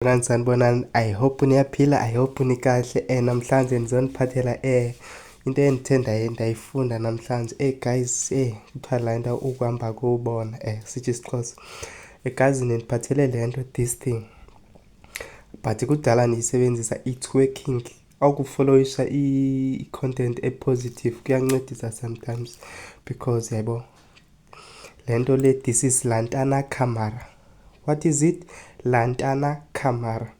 Sanibonani, sanibonani. I hope niyaphila, I hope nikahle. Namhlanje ndizoniphathela into endithe ndayifunda namhlanje. Guys, kuthiwa laa nto ukuhamba kuwubona, sitsho isiXhosa. Guys, ndiniphathele le nto, this thing, but kudala ndiyisebenzisa, it's working. Awukufoloyisha i-content e-positive kuyancedisa sometimes because yabo le nto le, this is Lantana camara. What is it? Lantana camara.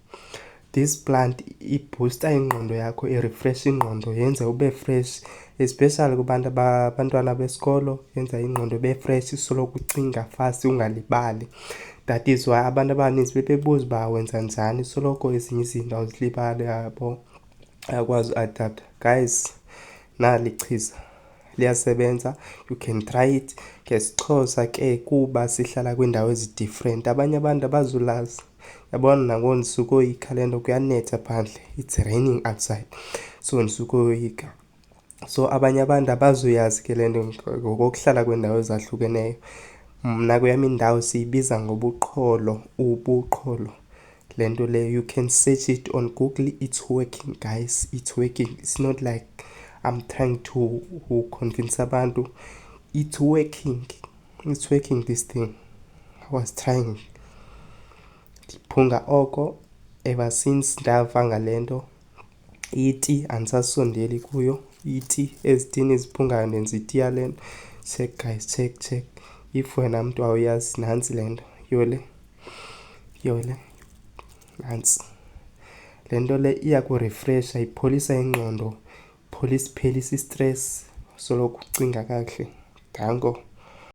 This plant ibhusta ingqondo yakho, irefresha ingqondo, yenza ube fresh, especially kubantu abantwana besikolo, yenza ingqondo ibe fresh, usoloko ucinga fast ungalibali. That is why abantu abaninzi bebebuza uba wenza njani soloko ezinye izinto awuzilibali, yabo, uyakwazi uadaptha. Guys, nali ichiza liyasebenza, you can try it. NgesiXhosa ke kuba sihlala kwiindawo ezi-different, abanye abantu abazulazi. Yabona nangoku ndisukoyikha le nto, kuyanetha phandle, it's raining outside, so ndisukoyika. So abanye abantu abazuyazi ke le nto ngokokuhlala kwiindawo ezahlukeneyo. Mna kweyam indawo siyibiza ngobuqholo, ubuqholo. Le nto le you can search it on Google, it's working guys, it's working. It's not like I'm trying to convince abantu, it's working, it's working this thing. I was trying. Ndiphunga oko ever since ndava ngale nto. Iti andisasondeli kuyo, iti, ezi tini ziphungayo ndenza iti yale nto. Check guys, check, check. If wena mntu awuyazi, nantsi le nto, yiyo le, yiyo le, nantsi. Le nto le iyakurefresha, ipholisa ingqondo, ipholisa, iphelisa i-stress, soloko ucinga kakuhle. Danko.